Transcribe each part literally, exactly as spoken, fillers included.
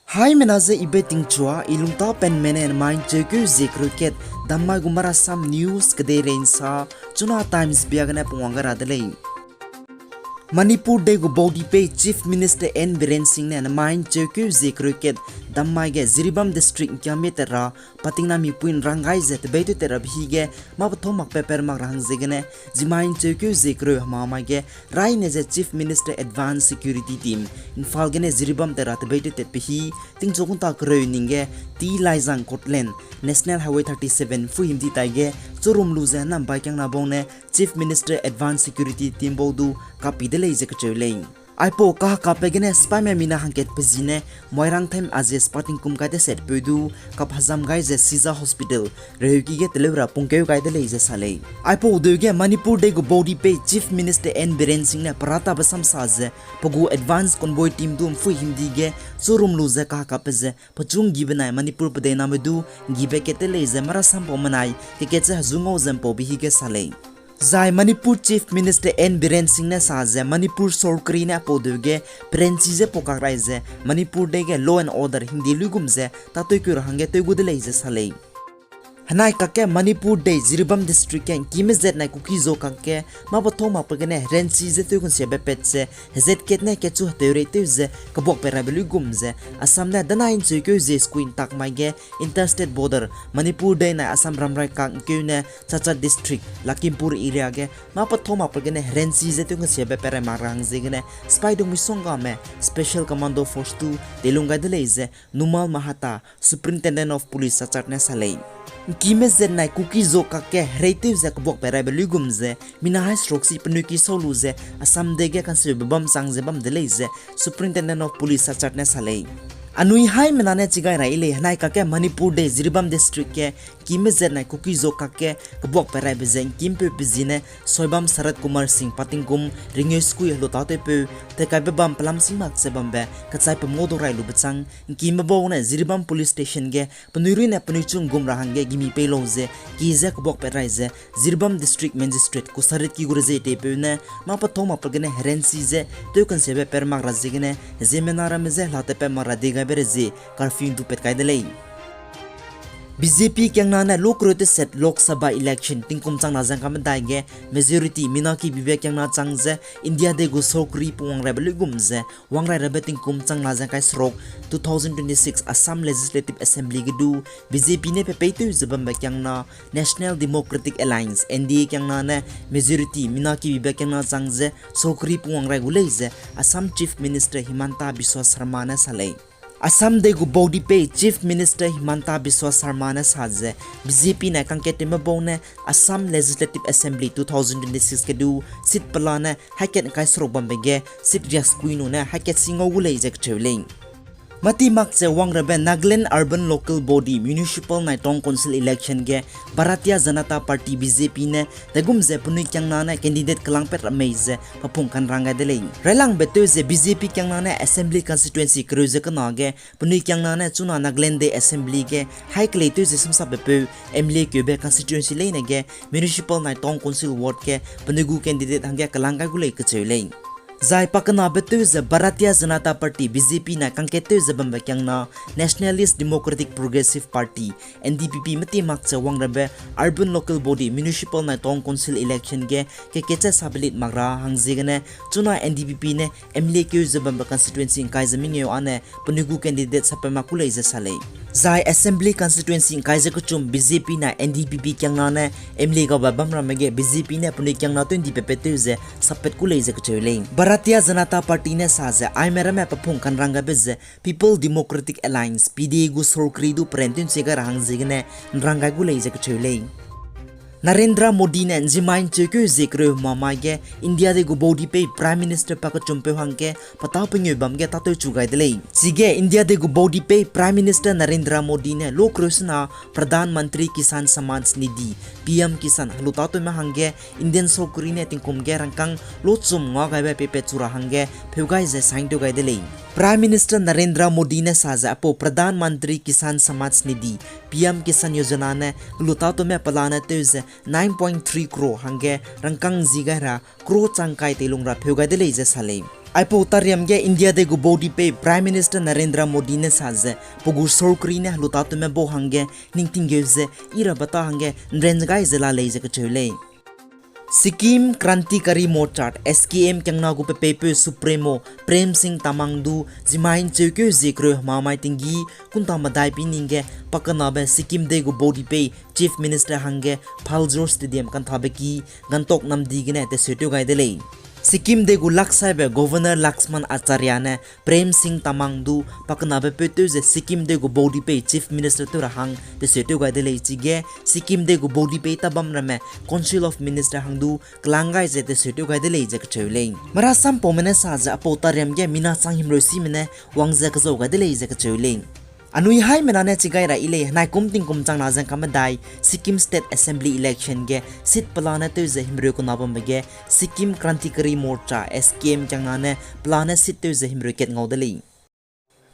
Haimena ze ibe tingchua, i lungtâ penme ne nemai ’ncheukeu zie kereu kat, dammai gu marasam news kedeirei ’nsa, Chuna Times bia gene pungwang gai ra de lei. Manipur dei gu baudipei Chief Minister N Biren Singh ne nemai ’ncheukeu zie kereu kat, dammai ge Jiribam District ’ngkiamie tat ra, patingnamipui ’nrang gai ze tebeitew tat rabe hi ge, mâ pethâu makbe pat mak ra hang ziegene, zimai ’ncheukeu zie kereu hemamai ge, raine ze Chief Minister Advance Security Team, Imphal gene Jiribam tat ra tebeitew tatbe hi, tingchu kunta kereu ning ge, T Laijang Kotland, National Highway thirty seven ’mpui himdi tai ge, churum lu ze nambai kiangna bau ne, Chief Minister Advance Security Team bau du kapi de lei ze kacheu lei. Aipau kahekapbe gene sipaime mina hangkatbe zi ne, Moirangthem azies patingkum kai desetpeu du, kap hezam gai ze Shiza Hospital, reheuki ge teleu ra pungkeu gai de lei ze sa lei. Aipau deu ge Manipur dei gu baudipei Chief Minister N Biren Singh ne peratabe samsa ze, pe gu advance convoy team du ’mpui himdi ge, churum lu ze kahekapbe ze, pechu ’nggi benai Manipur pedeiname du, ’nggibe kat te lei ze marasam pau menai, kekat ze hezu ngau ze ’mpaube hi ge sa lei. Zai Manipur Chief Minister N Biren Singh ne sa ze Manipur sorkari ne aipau deu ge, peranchi ze pau kak rai ze, Manipur dei ge law and order hingde luigum ze, tâtewkeu ra hangge tew gu de lei ze sa lei. Henai kakge Manipur dei Jiribam District ge ’ngkime zat nai Kuki-Zo kakge, mâ pethâu makbe gene heranchi ze tew kansiabe pat ze, hezat kat ne katchu heteurei tew ze, kebuakpat raibe luigum ze, Assam ne danai ’ncheukeu zie sekui ’ntak mai ge, interstate border, Manipur dei nai Assam ramrai kak ’ngkeu ne, Chachar District, Lakhimpur area ge, mâ pethâu makbe gene heranchi ze tew kansiabe pat rai mak ra hang ziegene, sipai dungmisonggame, Special Commando Force du, teilung gai de lei ze, Numal Mahata, Superintendent of Police Chachar ne sa lei. ’Ngkime zat nai Kuki-Zo kakge hereitew ze kebuakpat raibe luigum ze, mina hai seruk si penui ki sau lu ze, Assam dei ge kanseube bam chang ze bam de lei ze, Superintendent of Police Chachar ne sa lei. Anui haimena ne chigai rai lei, henai kakge Manipur dei Jiribam District ge, ’ngkime zat nai Kuki-Zo kakge, kebuakpat raibe ze ’ngkimpeube zi ne, Soibam Sarat Kumar Singh patingkum, ringeu sekui helu tâtewpeu, tekaibe bam pelam sing mak ze bambe, kechai pemau du rai lube chang, ’ngkime bau ne Jiribam Police Station ge, penui rui ne penui chunggum ra hangge gimi pei lau ze, ki ze kebuakpat rai ze, Jiribam District Magistrate Kusarit ki gu rezie teipeu ne, mâ pethâu makbe gene heranchi ze, tew kansiabe pat mak ra ziegene, ziemmena ramme ze hela tatpat mak ra digaibe rezie, curfew du pat kai de lei. B J P kiangna ne lukreu teset Lok Sabha election tingkum changna zengka medai ge majority mina kibibe kiangna chang ze India dei gu sorkari pungwang raibe luigum ze wang rai rabe tingkum changna zengkai seruk two thousand twenty-six Assam Legislative Assembly ge du B J P ne pepeitew ze bambe kiangna National Democratic Alliance, N D A kiangna ne majority mina kibibe kiangna chang ze sorkari pungwang rai gu lei ze Assam Chief Minister Himanta Biswa Sarma ne sa lei. Assam dei gu baudipei Chief Minister Himanta Biswa Sarma ne sa ze B J P ne kangkatewme bau ne Assam Legislative Assembly two thousand twenty-six ge du seat pela ne haikat ngkai seruk bambe ge seat riak sekui nune haikat si ngau gu lei ze kacheu lei. Mâti mak ze wang rabe Nagaland Urban Local Body Municipal nai Town Council election ge Bharatiya Janata Party B J P ne degum ze penui kiangna ne candidate kelangpat ra mei ze pephung kanrang gai de lei. Railangbe tew ze B J P kiangna ne Assembly Constituency kereu ze kena ge penui kiangna ne chuna Nagaland dei Assembly ge hai keleitew ze samsapbe peu M L A keube constituency leine ge Municipal nai Town Council ward ge penui gu candidate hangge kelang gai gu lei kacheu lei. Zai pakenabe tew ze Bharatiya Janata Party B J P nai kangkattew ze bambe kiangna Nationalist Democratic Progressive Party N D P P mâti mak ze wang rabe Urban Local Body Municipal nai Town Council election ge kekat ze sabelit mak ra hang ziegene chuna N D P P ne M L A keu ze bambe constituency ngkai ze mengeu â ne penui gu candidate sappat mak ku lei ze sa lei. Zai Assembly Constituency ngkai ze kechum B J P nai N D P P kiangna ne M L A gabe bam ramme ge B J P ne penui kiangna twenty pepetew ze sappat ku lei ze kacheu lei. Bharatiya Janata Party ne sa ze aime ramme pephung kanrang gaibe ze People Democratic Alliance, P D A gu sorkari du peran tew nche gai ra hang ziegene nrang gai gu lei ze kacheu lei. Narendra Modi ne nzimai ncheukeu zie kereu hemamai ge India dei gu baudipei Prime Minister pakechumpeu hangge petâ pengeu bam ge tâtew chu gai de lei. Chige India dei gu baudipei Prime Minister Narendra Modi ne lokreu sena Pradhan Mantri Kisan Samman Nidhi, P M Kisan, helu tâtewme hangge Indian sorkari ne tingkum ge rangkâng lochum ngau gaibe peipat chu ra hangge pheu gai ze sign tew gai de lei. Prime Minister Narendra Modi ne sa ze aipau Pradhan Mantri Kisan Samman Nidhi, P M Kisan Yojana ne helu tâtewme pelane tew ze nine point three crore hangge rangkâng zi gai ra crore chang kai teilung ra pheu gai de lei ze sa lei. Aipau tariam ge India dei gu baudipei Prime Minister Narendra Modi ne sa ze, pe gu sorkari ne helu tâtewme bau hangge ningting geu ze, i rabe ta hangge nranz gai ze la lei ze kacheu lei. Sikkim Krantikari Morcha, S K M kiangna gu pepeipeu Supremo Prem Singh Tamang du zimmai ’ncheukeu zie kereu hemamai tinggi kunta medai pi ning ge pakenabe Sikkim dei gu baudipei Chief Minister hangge Phaljor Stadium kanthabe ki Gangtok namdi gene teseu tew gai de lei. Sikkim dei gu laksaibe Governor Lakshman Acharya ne Prem Singh Tamang du pakenabe peu tew ze Sikkim dei gu baudipei Chief Minister tew ra hang teseu tew gai de lei chige, Sikkim dei gu baudipei tabam ramme Council of Minister hang du kelang gai ze teseu tew gai de lei ze kacheu lei. Marasampaume ne sa ze aipau tariam ge mina chang himreu sime ne wang ze kezau gai de lei ze kacheu lei. Anui haimena ne chigai ra i lei, henaikum tingkum changna zengka medai Sikkim State Assembly election ge seat pelane tew ze himreu kena bambe ge Sikkim Krantikari Morcha, S K M kiangna ne pelane seat tew ze himreu kat ngau de lei.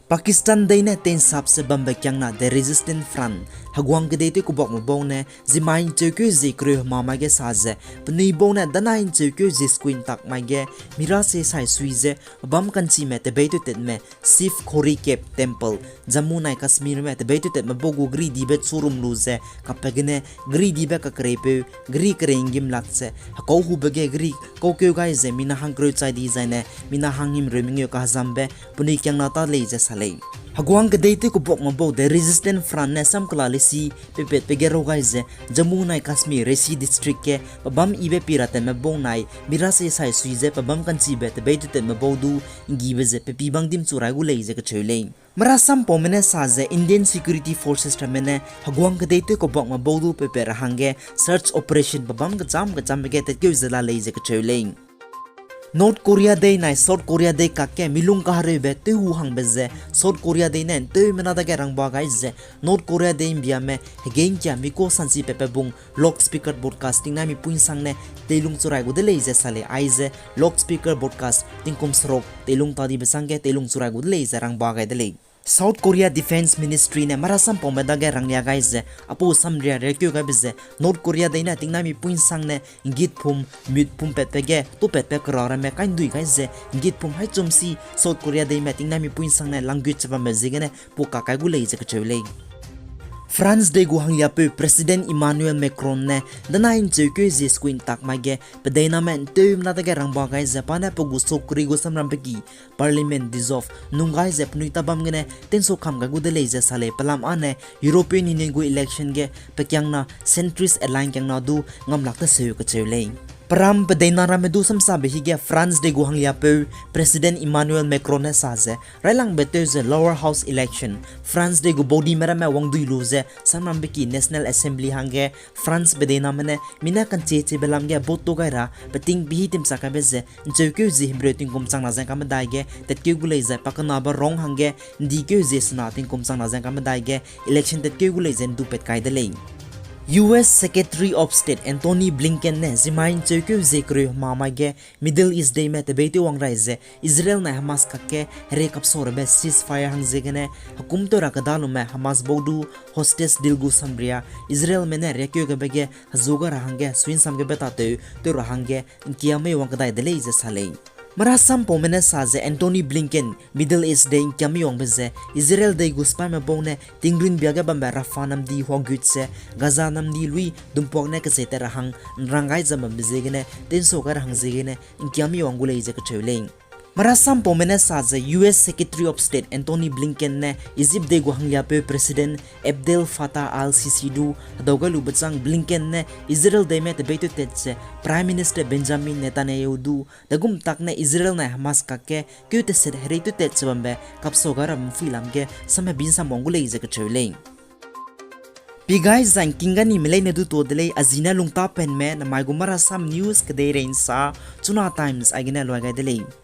Pakistan dei ne tei'nsap ze bambe kiangna The Resistance Front, heguang kedei tew kebuakme bau ne zimmai ’ncheukeu zie kereu hemamai ge sa ze, penui bau ne danai ’ncheukeu zie sekui ’ntak mai ge mira se sai sui ze pebâm ka'nchime tebei tewtatme Shiv Khori Cave Temple, Jammu nai Kashmirme tebei tewtatme bau gu geridibe churum lu ze kape gene geridibe kakereipeu geri kerei ’nggim lak ze hekau hube ge geri kaukeu gai ze mina hang kereu chai di zaine mina hang himreu mengeu kahezambe penui kiangna ta lei ze sa lei. Heguang kedei tew kebuakme bau The Resistance Front ne samkela lesi peupatbe ge rau gai ze Jammu nai Kashmir Reasi District ge pebâm yibe pi ra tatme bau nai mira se sai sui ze pebâm ka'nchibe tebei tewtatme bau du ’nggibe ze pe pibang dimchu rai gu lei ze kacheu lei. Marasampaume ne sa ze Indian Security Forces ramme ne heguang kedei tew kebuakme bau du peupat ra hangge search operation pebâm kechâm kechâmbe ge tatkeu ze la lei ze kacheu lei. North Korea dei nai South Korea dei kakge milung kahereube tewhu hangbe ze South Korea dei ne ’nteumena dage rangba gai ze North Korea dei ’mbiame hegei ’ngkia miko sansi pepe bung loudspeaker broadcast tingnai mipui ’nsangne teilung churai gu de lei ze sa lei. Aize loudspeaker broadcast tingkum seruk teilung tadibe sangge teilung churai gu de lei ze rangba gai de lei. South Korea Defence Ministry ne marasampaume dage ranglia gai ze aipau samria riakeu gaibe ze North Korea dei ne tingnai mipui ’nsangne ’nggit pum, mut pum patbe ge tupatbe kera ramme kaindui gai ze ’nggit pum haichum si South Korea deime tingnai mipui ’nsangne langgut che bambe ziegene pau kakai gu lei ze kacheu lei. France dei gu hangliapeu President Emmanuel Macron ne danai ’ncheukeu zie sekui ’ntak mai ge pedeiname ’nteumena dage rangba gai ze pa ne pe gu sokri gu samrambe ki Parliament dissolve nung gai ze penui tabam gene tensokam gai gu de lei ze sa lei. Pelam âne European Union gu election ge pe kiangna centrist align kiangna du ngamlak teseu kacheu lei. Peram pedeina ramme du samsabe hige France dei gu hangliapeu President Emmanuel Macron ne sa ze railangbe tew ze lower house election France dei gu baudime ramme wangdui lu ze samrambe ki National Assembly hangge France pedeiname ne mina ka'nchie chibe lam ge vote tu gai ra peting pehî timchak kaibe ze ’ncheukeu zie himreu tingkum changna zengka medai ge tatkeu gu lei zai pakenabe rong hangge ’ndikeu zie sena tingkum changna zengka medai ge election tatkeu gu lei ze ’ndupat kai de lei. U S Secretary of State Antony Blinken ne zimmai ’ncheukeu zie kereu hemamai ge Middle East deime tebeitew wang rai ze Israel nai Hamas kakge herei kapsaurabe ceasefire hang ziegene hekum tew ra kedalume Hamas bau du hostage deal gu samria Israelme ne riakeu gaibe ge hezu ga ra hangge sui'nsam gebe tatew tew ra hangge ’ngkiamei wang kedai de lei ze sa lei. Marasampaume ne sa ze Antony Blinken Middle East dei ’ngkiamei wangbe ze Israel dei gu sipaime bau ne tingrunbia ge bambe Rafah namdi huagut ze Gaza namdi lui dumpuak ne keze tat ra hang ’nrang gai zam bambe ziegene tensau gai ra hang ziegene ’ngkiamei wang gu lei ze kacheu lei. Marasampaume ne sa ze U S Secretary of State Antony Blinken ne Egypt dei gu hangliapeu President Abdel Fattah al-Sisi du hedau gai lube chang Blinken ne Israel deime tebeitew tat ze Prime Minister Benjamin Netanyahu du dagum tak ne Israel nai Hamas kakge keu teset herei tew tat ze bambe kapsau gai ra ’mphui lam ge samhebi ’nsam wang gu lei ze kacheu lei. Pi gai zai ’ngking ga nime leine du tuâ de lei, a zi ne lungtapenme namai gu Marasam News kedeirei ’nsa Chuna Times aigene luai gai de lei.